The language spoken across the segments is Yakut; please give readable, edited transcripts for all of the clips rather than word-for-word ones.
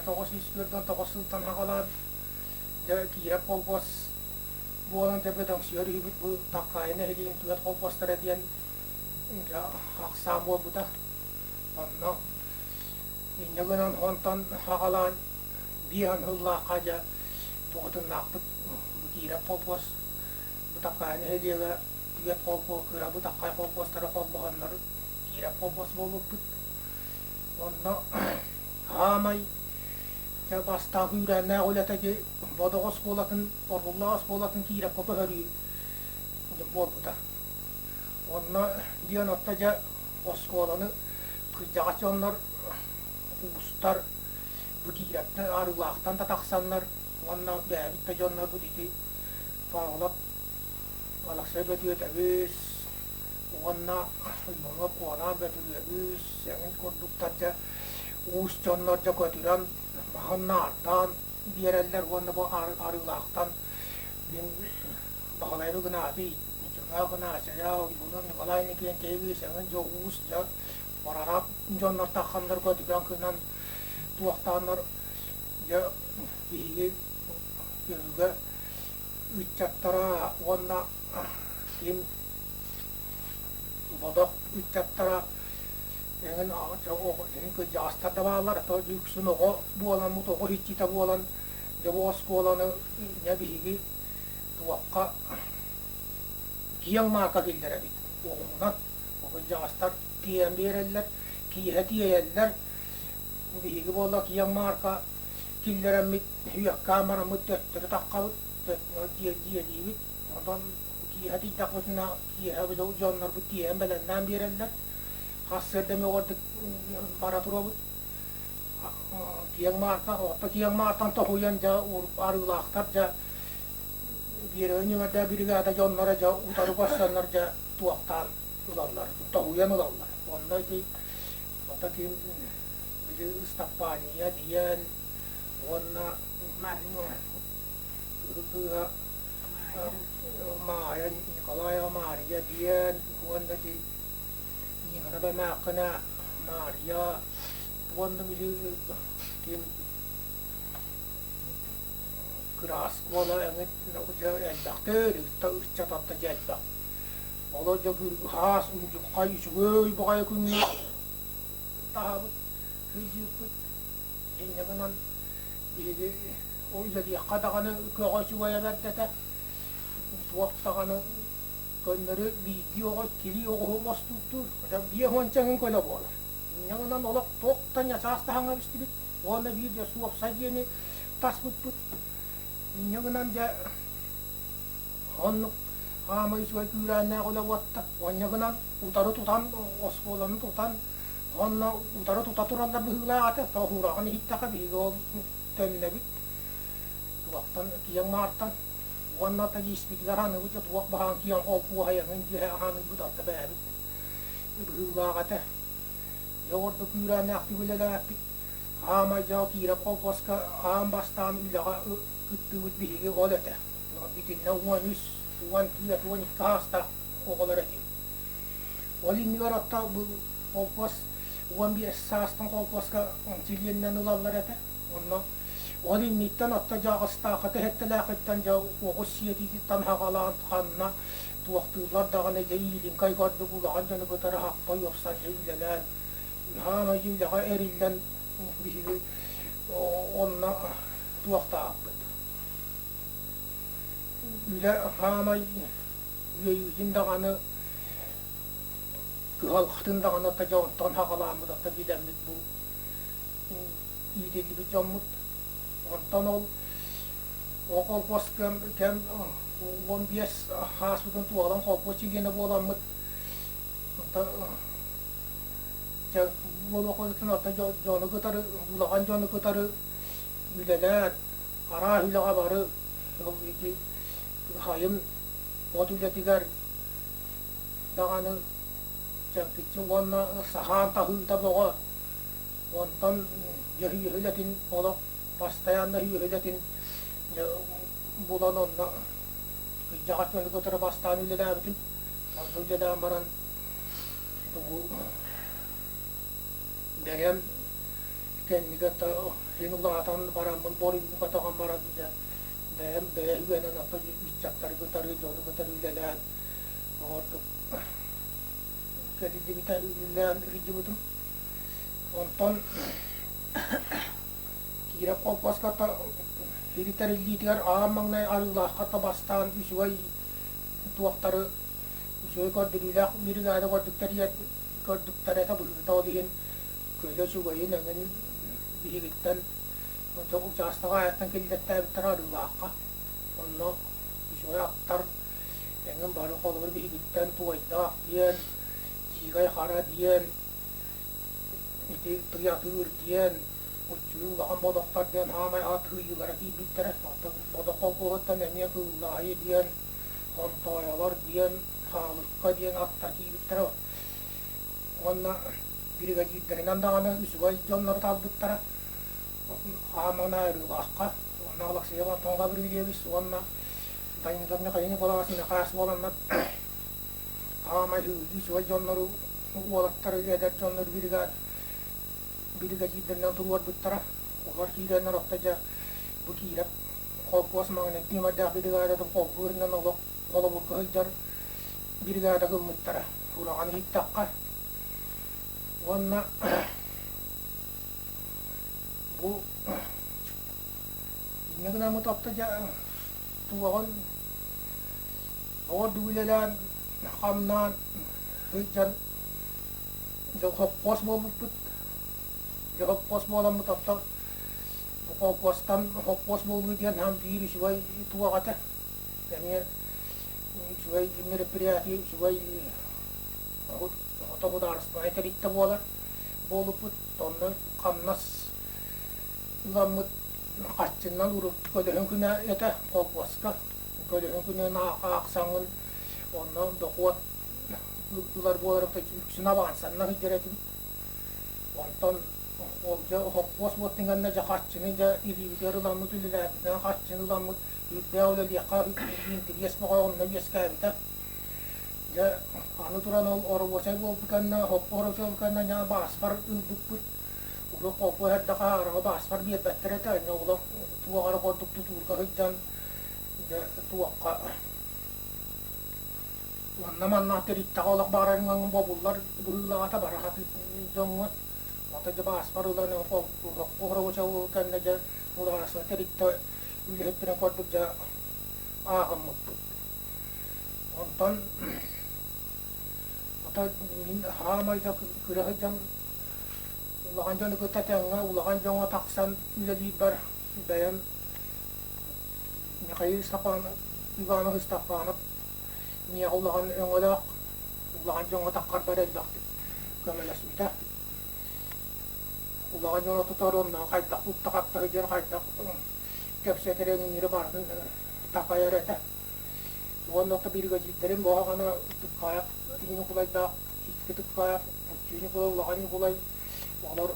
949 сылтан саҕалаан дьэ Киирэп холкуос буолан дьэ бөдөҥсүйэр үһүбүт бу Таккаайы нэһилиэгин түөрт холкуостара диэн дьэ ахсаан буолбута. Онно инньэ гынан онтон саҕалаан биэһэн сыллаахха дьэ букатыннаахтык бу Киирэп холкуос бу Таккаайы нэһилиэгэ түөрт холкуос кыра бытаххай холкуостары холбоһоннор Киирэп холкуос буолбуппут. Онно хаамай дьэ бастаах үүрээннээх үлэтэ дьи Бодоҕо оскуолатын, Оргуллаах оскуолатын Киирэпкэ көһөрүү буолбута. Онно диэн отто дьэ оскуоланы кырдьаҕас дьоннор уустар бу Киирэптэн Арыылаахтан да тахсаннар уонна бэйэбит да дьоннорбут ити Павлов Алексей Бөтүөтэбис уонна Уйбаныап Куонаан Бөтүрүөбүс эҥин курдуктар дьэ уус дьоннор дьэ көтүрэн маһын наардаан биэрэллэр уонна бу Арыылаахтан мин Баһылай Игнатий, Дьоноох Игнатия, Уйбаныап Николай Никентьевич эҥин дьэ уус дьэ барараап дьоннор тахханнар көтүрэн кынан туохтааннар дьэ биһиги көмүгэ ыччаттара уонна ким бодох ыччаттара эҥин эҥин кырдьаҕастар да бааллар, то үксүн оҕо буоламмыт, оҕо иччитэ буолан дьэ бу оскуоланы дьэ биһиги туохха киэҥ маарка киллэрэбит оҕуһунан. Кырдьаҕастар тиэйэн биэрэллэр, киэһэ тиэйэллэр. Биһиги буолла киэҥ маарка киллэрэммит үөккаан бараммыт төттөрү таххабыт, дьиэлиибит. Онтон киэһэ тиийдэхпитинэ киэһэ били дьоннорбут тиэйэн бэлэмнээн биэрэллэр. Сарсыарда эмиэ ордук бара турабыт. Киэҥ маарта, отто киэҥ маартан тоһуйан дьэ арыылаахтар дьэ биэрэҕи нүмэрдээх биригээдэ дьонноро дьэ утары көрсөннөр дьэ туохтаан ылаллар, тоһуйан ылаллар. Онно ити ото ким били Ыстаппаанньыйа диэн уонна кыһыл кыыһа Маайа Николаева Маарыйа диэн уонна ити Нина Бэмээххинэ Маарыйа уонна били ким кырааскуола эҥин элбэхтэр ыччат атта дьэ элбэх. Олор дьэ хаас үндүххай үчүгэй баҕайы күҥҥэ таһабыт, сылдьыыппыт. Инньэ гынан биһиги үлэлиэххэ даҕаны көҕө үчүгэйэ бэрт этэ. Туох даҕаны көннөрү биирдии оҕо, иккилии оҕуһу мостууттуур. Биэс уонча эҥин көлө буолар. Инньэ гынан олох туох да ньачаас таһаҥа истибит уонна биир дьэ суопса диэни таспыппыт. Инньэ гынан дьэ оннук хаамай үчүгэй күүрээннээх үлэ буотта. Онньо гынан утары тутан оскуоланы тутан уонна утары тута тураллар быһыылаах этэ. Тоһуураҕын иһиттэххэ биһиги ол төннөбүт. Туохтан киэҥ маартан уонна ата ииспитигэр аныыбыт дьэ туох баһаан киэҥ холкуоһайаҥын дьиэ аныыбыт ата бэйэбит быһыылаах этэ. Дьэ ордук күүрээннээхтик үлэлээппит. Аамай дьэ Киирэп холкуоска аан бастаан үлэҕэ кыттыыбыт биһиги ол этэ. Итиннэ 13, 14, 12 саастаах оҕолор этим. Ол иннигэр отто бу холкуос 15 саастан холкуоска чилиэнинэн ылаллар этэ. Онно ол инниттэн отто дьаҕыстаахха тэһэттэлээхиттэн дьэ оҕус сиэтиититтэн хаҕалаан ханна туохтууллар даҕаны дьэ иилиҥкэй курдук улахан дьону кытары хаппа уопсан дьэ үлэлээн хаамай үлэҕэ эриллэн биһиги онно туохтаахпыт. Үлэ хаамай үөйүүтүн даҕаны кыһалҕатын даҕаны ата дьэ онтон саҕалааммыт ата билэммит бу иитиллибит дьоммут. Онтон ол ол холкуос кэм кэм 15 ааспытын туолан холкуос чилиэнэ буоламмыт дьэ буолуохпутун оттон дьону кытары улахан дьону кытары үлэлээн араас үлэҕэ бары ол ити хайым от үлэтигэр даҕаны чэҥкиччи уонна саһаан таһыыта бөҕө онтон дьэ үлэтин олох постоянно үлэтин булан онно кырдьаҕас дьону кытары бастаан үлэлээбитим. Онно үлэлээн баран тугу бэйэм кэннигэр. Син улаатан бараммын боруйбун көтөҕөн баран дьэ бэйэм бэйэ үгэнэн ото ыччаттары кытары дьону кытары үлэлээн оҕордук кэлиллибитэ үлэлээн сылдьыбытым. Онтон Киирэр холкуоска ити тэриллиитигэр аан маҥнай Арыылаахха табастаан үчүгэй туохтары үчүгэй көрдөрүүлээх биригээдэ көрдүктэр көрдүктэр этэ быһыыта ол иһин көлө үчүгэйин эҥин биһигиттэн учаастага аайыттан киллэртээбиттэрэ Арыылаахха. Онно үчүгэй аттар эҥин бары холобур биһигиттэн Туойдаах диэн, Дьиикэй Хара диэн, ити Тыйатыыр диэн, Уччуй улахан бодохтор диэн хаамай аат ыйыылара киирбиттэрэ. Оттон бодох холкуоһуттан эмиэ Кыыллаайы диэн, Хонтоойолор диэн, Хаалыкка диэн аттар киирбиттэрэ. Уонна биригэдьиирдэринэн даҕаны үчүгэй дьоннору талбыттара. Аамана Арыылаахха, уонна Алексеев Антон Гаврильевич уонна Данилов Михаил Николаевич Михаас буоланнар хаамай үчүгэй дьоннору уолаттары эдэр дьоннору биригээд биригэдьиирдэринэн туруорбуттара. Олор киирэннэр отто дьэ бу киирэп холкуос маҥнай нүөмэрдээх биригээдэтин холбуу үрүнэн олох холобурга сылдьар биригээдэ гыммыттара. Ураҕан иһиттэххэ уонна бу инньэ гынаммыт отто дьэ туоҕун оҕо үлэлээн хамнаан сылдьан дьэ холкуос буолбуппут. Дьэ холкуос буоламмыт оттон бу холкуостан холкуос буолуу диэн аан биир үчүгэй туох этэ. Эмиэ үчүгэй мероприятие, үчүгэй ото судаарыстыбаннай тэрилтэ буолар буолуппут. Онно хамнас ыламмыт харчынан урут көлөһүн күнэ этэ холкуоска. Көлөһүн күнүн аахсаҥҥын онно дохуот ылар буоларым үксүн абаансанна сылдьар этибит. Онтон ол дьэ хоппуос буоттуҥанна дьэ харчыны дьэ илиибитигэр ыламмыт үлэлээбитинэн харчыны ыламмыт үрдээх үлэлиэххэ интириэс бөҕө онно үөскээбитэ. Дьэ аны туран ол оробуочай буолбут кэннэ хоппуос оробуочай буолбут кэннэ ньаа бааспар ылбыппыт. Урут холкуос эрдэххэ араҕа бааспар биэрбэттэр этэ. Онно олох туох эрэ курдук тутуурга сылдьан дьэ туохха Онно-манна тэриттэҕэ олох баҕарарыҥ бобуллар быһыылаҕата бара сатыыр дьоҥҥо. Ото дьэ бааспар ылан оһоробуча кэннэ дьэ улаасла тэрилтэ үлэһиттэрин курдук дьэ ааҕыммыппыт. Онтон ото мин хаамай да кыра сылдьан улахан дьону кытта тэҥҥэ улахан дьоҥҥо тахсан үлэлиирбэр бэйэм Михаил Степанов, Иванов Степанов миэхэ улахан өҥөлөөх, улахан дьоҥҥо таххарбар элбэхтик көмөлөспүтэ. Улахан дьону тутар уонна хайдах тутта-хапта сылдьар, хайдах кэпсэтэр эҥиннэри барытын такайар этэ. Уонна ото биригэдьиирдэрим буоһаҕана Тыккаайап Ньукулайдаах, икки Тыккаайап, Уччуу Ньукулай, Улахан Ньукулай олор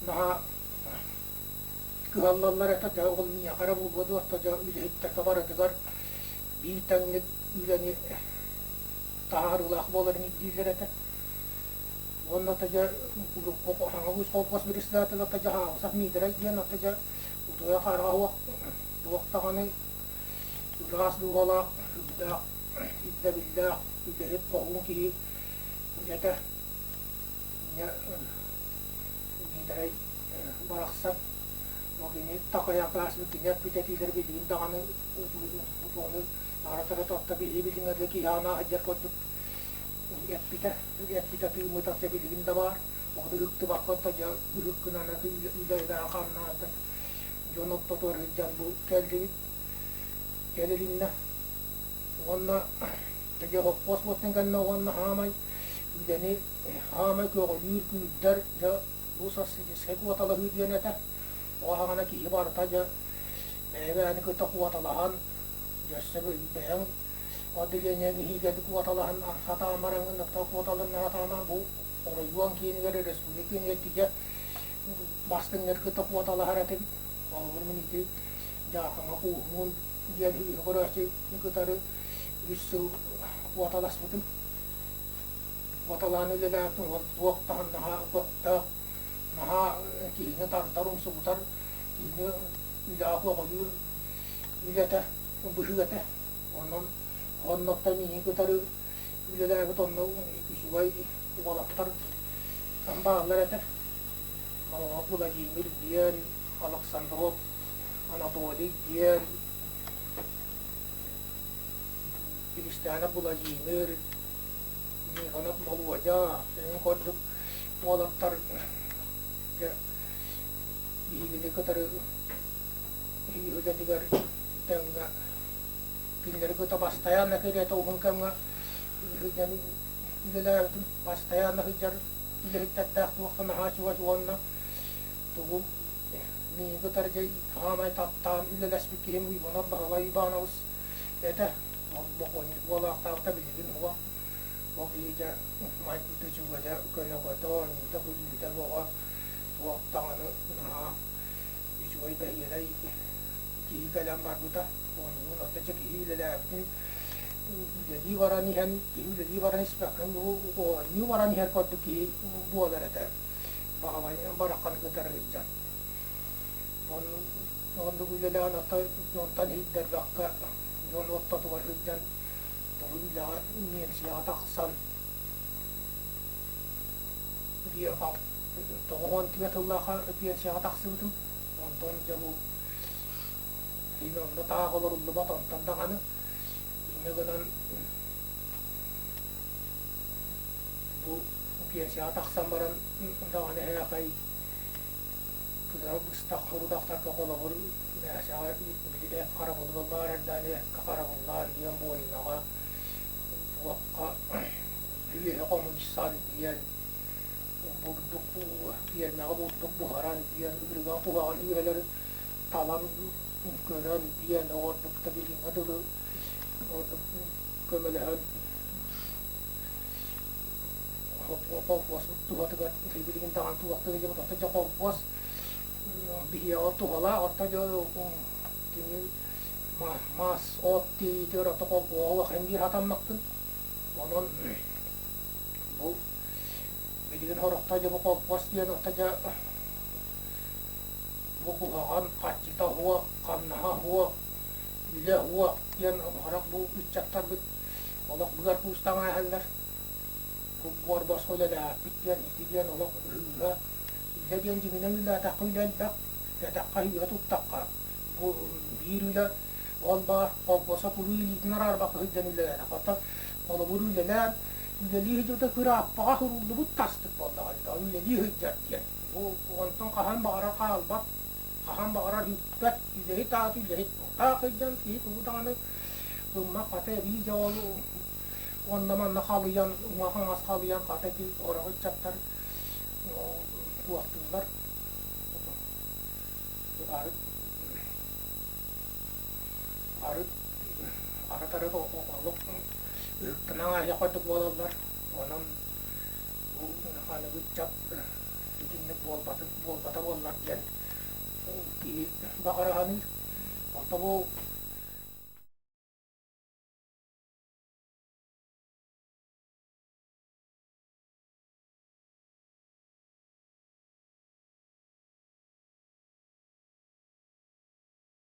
наһаа кыһаллаллар этэ, дьэ ол миэхэ эрэ буолуо дуо, дьэ үлэһиттэргэ барытыгар биир тэҥник үлэни таһаарыылаах буоларын ирдииллэр этэ. Уонна дьэ урукку Хаҥалыыс холкуос председателэ дьэ Хаалысов Миитэрэй диэн дьэ утуйа хараҕа суох туох даҕаны ыраас дууһалаах, үрдээх, ирдэбиллээх үлэһит хоһуун киһи этэ. Миитэрэй барахсан бу кини такайан ааспыт кини эппит этиилэр билигин даҕаны утуону аратара тотто биһи билиҥҥэ киһи аанаа сылдьар курдук эппитэ эппитэ тыыммыта билигин да баар ону ыһыктыбакка дьэ ыһык гынан үлэлээн хамнаатан дьон оттотугар сылдьан бу кэллибит кэлилиннэ уонна дьэ хоппуос буолтун кэннэ уонна хаамай үлэни хаамай көҕүлүүр күүрдэр дьэ бу социалистическай куоталаһыы диэн этэ. Ол аҕана киһи барыта дьэ бэйэ-бэйэни кытта куоталаһан, дьөссө бэйэҥ отделениеҥ иһигэр куоталаһан сатаамараҥын куоталанна сатаамар бу оройуон киинигэр, республика киинигэр тиийэ бастыҥнары кытта куоталаһар этим. Холобур мин ити Дьаакаҥа Кууһумуун диэн үһү көрөөччү кытары үс сыл куоталаспытым. Куоталаан үлэлээбитим, ол туох даҕаны наһаа көхтөөх. Наһаа киһини тардар, умсугутар, киһини үлэҕэ көҕүлүүр үлэтэ, быһыы этэ. Онон оннуттан миигин кытары үлэлээбит онно үчүгэй уолаттар бааллар этэ. Владимир диэн, Александров Анатолий диэн, Кристианов Владимир, Никонов Володя эҥин курдук уолаттар дьэ биһигини кытары үлэтигэр тэҥҥэ кинилэри кытта бастайаанна кэриэтэ уһун кэмҥэ үлэлээбитим бастайаанна сылдьар үлэһиттэрдээх туох да наһаа чугас уонна тугу миигин кытары дьэ саамай таптаан үлэлэспит киһим Уйбанов Баһылай Иванович этэ. Ол бокуонньук буолаахтаабыта билигин уһуга. Ол киһи дьэ майгыта үчүгэйэ, көнөкөтө, оонньуута, күлүүтэ бөҕө, туох даҕаны наһаа үчүгэй бэһиэлэй киһи кэлэн барбыта. Оннун оттон дьэ киһи үлэлээбитин үлэлии баран иһэн, киһи үлэлии баран испэккин бу оонньуу баран иһэр курдук киһи буолар этэ. Баһылай барахханы кытары сылдьан. Оннук үлэлээн оттон дьонтон иһиттэрбэккэ дьон ортотугар сылдьан тоҕо үлэҕэ биэнсийэҕэ тахсан 94 сыллаахха биэнсийэҕэ тахсыбытым. Онтон дьэ бу киин онно таах олоруллубат онтон даҕаны инньэ гынан бу пенсияҕа тахсан баран даҕаны эһээхэй кыра быстах сорудахтарга холобур мээсэҕэ били эт харабылыгар баар эрдэҕинэ эккэ харабыллаан диэн буойунаҕа туохха үөһэ хомуйсан диэн бурдук пиэрмэҕэ бурдук буһаран диэн ырыган куһаҕан үөһэлэри талан көрөн диэн оҕордук да билиҥҥэ дылы ордук көмөлөһөн холкуоспут туһатыгар билигин даҕаны туохтуга дьэ оттон дьэ холкуос биһиэхэ туһалаах оттон дьэ кини мас от тиийиитигэр ото холкуоһа улахан биир хатаммаккын онон бу билигин сорохто дьэ бу холкуос диэн ото дьэ бу куһаҕан харчыта суох хамнаһа суох үлэ суох диэн харах бу ыччаттарбыт олох быар куустаҥ ааһаллар. Бу буор босхо үлэлээппит диэн ити диэн олох ыһыыга үлэ диэн дьиҥинэн үлэлээтэххэ үлэ элбэх, үлэлээтэххэ ыһыыга туттахха бу биир үлэ ол баар холбоса куруу илиитин араарбакка сылдьан үлэлээтэх. Оттон холобур үлэлээн үлэлии сылдьыбыта кырааппаҕа суруллубут тастык буоллаҕа үлэлии сылдьар диэн. Бу онтон хаһан баҕарар хаалбат, хаһан баҕарар бүппэт, үлэһит аата үлэһит. Таах сылдьан киһи тугу даҕаны гыммат, хата эбии дьэ ол онно-манна халыйан, уҥа-хаҥас халыйан хата ити орох ыччаттар туохтууллар арыт арыт арыт-арыт олох ыһыктынан аайа курдук буолаллар. Онон бу аныгы ыччат итинник буолбата буоллар диэн киһи баҕара саныыр. Онто бу.